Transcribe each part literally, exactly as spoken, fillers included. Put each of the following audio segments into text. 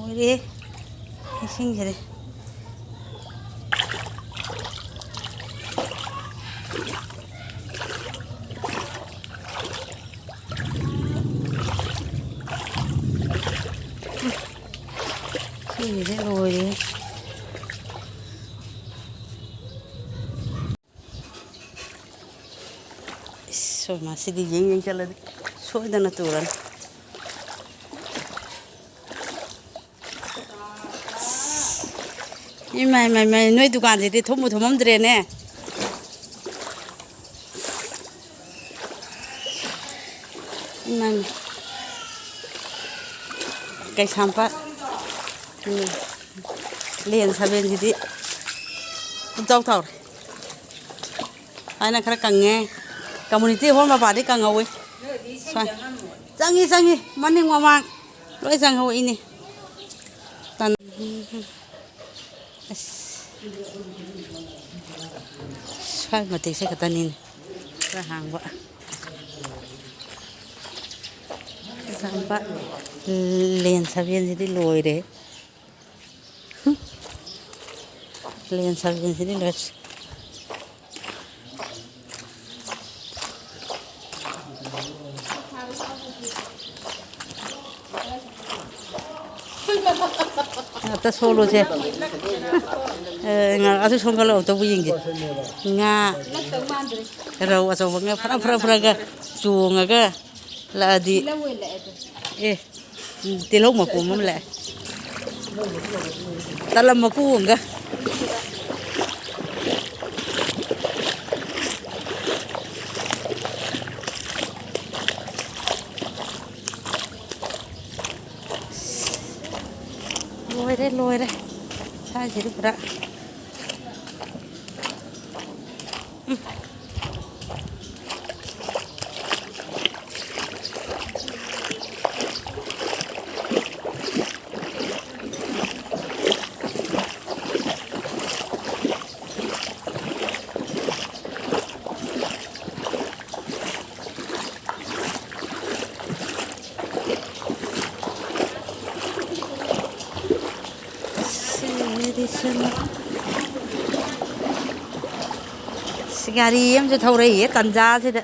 ꯂꯣꯏꯔꯦ ꯏꯁꯤꯡꯁꯤꯗꯤ꯫ ꯏꯁꯤꯡꯁꯤꯗꯤ ꯂꯣꯏꯔꯦ꯫ ꯏꯁ, ꯁꯣꯏ ꯃꯥ, ꯁꯤꯗꯤ ꯌꯦꯡ ꯌꯦꯡ ꯆꯠꯂꯗꯤ ꯁꯣꯏꯗꯅ ꯇꯨꯔꯅꯤ꯫ ꯏꯃꯥꯏ, ꯏꯃꯥꯏ, ꯏꯃꯥꯏ, ꯅꯣꯏ ꯗꯨꯀꯥꯟꯁꯤꯗꯤ ꯊꯨꯝꯕꯨ ꯊꯨꯝꯃꯝꯗ꯭ꯔꯦꯅꯦ꯫ ꯏꯃꯥꯏ, ꯀꯩꯁꯥꯝꯄꯥꯠ꯫ ꯎꯝ꯫ ꯂꯦꯟ ꯁꯚꯦꯟꯁꯤꯗꯤ ꯄꯨꯡꯇꯥꯎ ꯇꯥꯎꯔꯦ꯫ ꯁ꯭ꯋꯥꯏꯅ ꯈꯔ ꯀꯪꯉꯦ꯫ ꯀꯝꯃꯨꯅꯤꯇꯤ ꯍꯣꯜ ꯃꯄꯥꯗꯤ ꯀꯪꯍꯧꯋꯤ꯫ ꯁ꯭ꯋꯥꯏ꯫ ꯆꯪꯉꯤ, ꯆꯪꯉꯤ꯫ ꯃꯅꯤꯡ ꯃꯃꯥꯡ ꯂꯣꯏ ꯆꯪꯍꯧꯏꯅꯦ꯫ ꯇꯟ-, ꯑꯁ꯫ ꯁ꯭ꯋꯥꯏ ꯃꯇꯦꯛꯁꯦ ꯈꯛꯇꯅꯤꯅꯦ ꯈꯔ ꯍꯥꯡꯕ꯫ ꯀꯩꯁꯥꯝꯄꯥꯠ ꯂꯦꯟ ꯁꯚꯦꯟꯁꯤꯗꯤ ꯂꯣꯏꯔꯦ꯫ ꯂꯦꯟ ꯁꯥꯕꯤꯁꯤꯗꯤ ꯂꯣꯏꯔꯦ꯫ ꯉꯥꯛꯇ ꯁꯣꯜꯂꯨꯁꯦ꯫ ꯑꯦ, ꯉꯥ-, ꯑꯗꯨ ꯁꯣꯝꯒꯠꯂꯛꯑꯣ, ꯑꯝꯇꯕꯨ ꯌꯦꯡꯒꯦ꯫ ꯉꯥ, ꯔꯧ ꯑꯆꯧꯕ ꯉꯥ ꯐꯔꯥ ꯐꯔꯥ ꯐꯔꯥꯒ ꯆꯣꯡꯉꯒ ꯂꯥꯛꯑꯗꯤ꯫ ꯑꯦ, ꯇꯤꯜꯍꯧ ꯃꯀꯨ ꯑꯃ ꯂꯥꯛꯑꯦ꯫ ꯇꯂꯞ ꯃꯀꯨ ꯑꯃꯒ꯫ ꯂꯣꯏꯔꯦ, ꯂꯣꯏꯔꯦ꯫ ꯁ꯭ꯋꯥꯏꯁꯤꯗꯤ ꯄꯨꯔꯥ꯫ ꯎꯝ꯫ ꯁꯤ ꯒꯥꯔꯤ ꯑꯃꯁꯨ ꯊꯧꯔꯛꯏꯌꯦ ꯇꯟꯖꯥꯁꯤꯗ꯫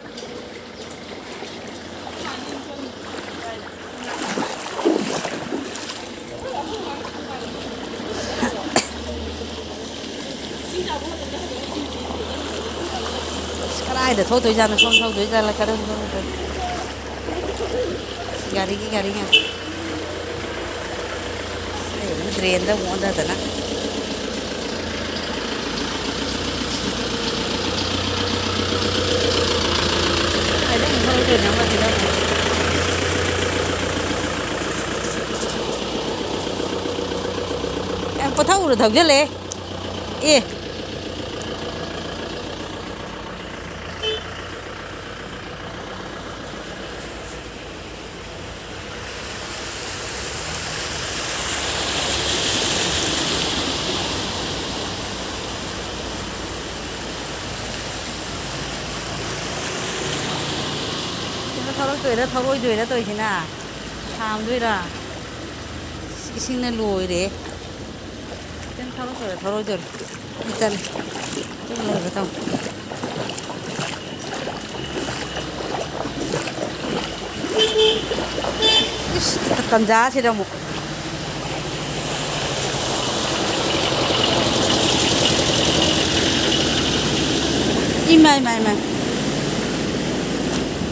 ꯑꯁ, ꯀꯗꯥꯏꯗ ꯊꯣꯛꯇꯣꯏꯖꯥꯠꯅꯣ? ꯁꯣꯝ ꯊꯧꯗꯣꯏꯖꯥꯠꯂ, ꯀꯔꯣꯝ ꯊꯧꯗꯣꯏ? ꯒꯥꯔꯤꯒꯤ ꯒꯥꯔꯤ ꯉꯥꯛꯇ꯫ ꯑꯩ ꯑꯃꯨꯛ ꯗ꯭ꯔꯦꯟꯗ ꯑꯃꯨꯛ ꯑꯣꯟꯊꯗꯅ꯫ ꯀꯥꯏꯗ ꯑꯃꯨꯛ ꯊꯧꯔꯛꯇꯣꯏꯅꯣ ꯑꯃꯁꯤꯅ ꯑꯃꯨꯛ? ꯌꯥꯝ ꯄꯣꯊꯧꯔ ꯊꯧꯖꯜꯂꯦ꯫ ꯑꯦ꯫ ꯁꯤꯅ ꯊꯧꯔꯛꯇꯣꯏꯔ ꯊꯧꯔꯣꯏꯗꯣꯏꯔ ꯇꯧꯔꯤꯁꯤꯅ? ꯈꯥꯝꯗꯣꯏꯔꯥ? ꯏꯁꯤꯡꯅ ꯂꯣꯏꯔꯦ꯫ ꯁꯤꯅ ꯊꯧꯔꯛꯇꯣꯏꯔ ꯊꯧꯔꯣꯏꯗꯣꯏꯔ? ꯆꯠꯂꯦ꯫ ꯆꯠꯂꯣꯏꯕ ꯇꯧ꯫ ꯏꯁ, ꯇꯟꯖꯥꯁꯤꯗ ꯑꯃꯨꯛ꯫ ꯏꯃꯥ, ꯏꯃꯥ, ꯏꯃꯥ꯫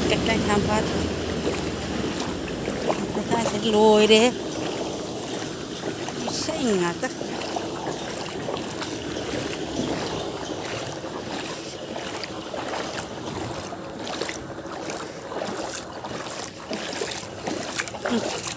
ꯀꯩꯀꯩ ꯊꯥꯝ ꯐꯥꯗ꯭ꯔꯣ? ꯃꯇꯥꯁꯤ ꯂꯣꯏꯔꯦ꯫ ꯏꯁꯩ ꯉꯥꯛꯇ꯫ ꯎꯝ꯫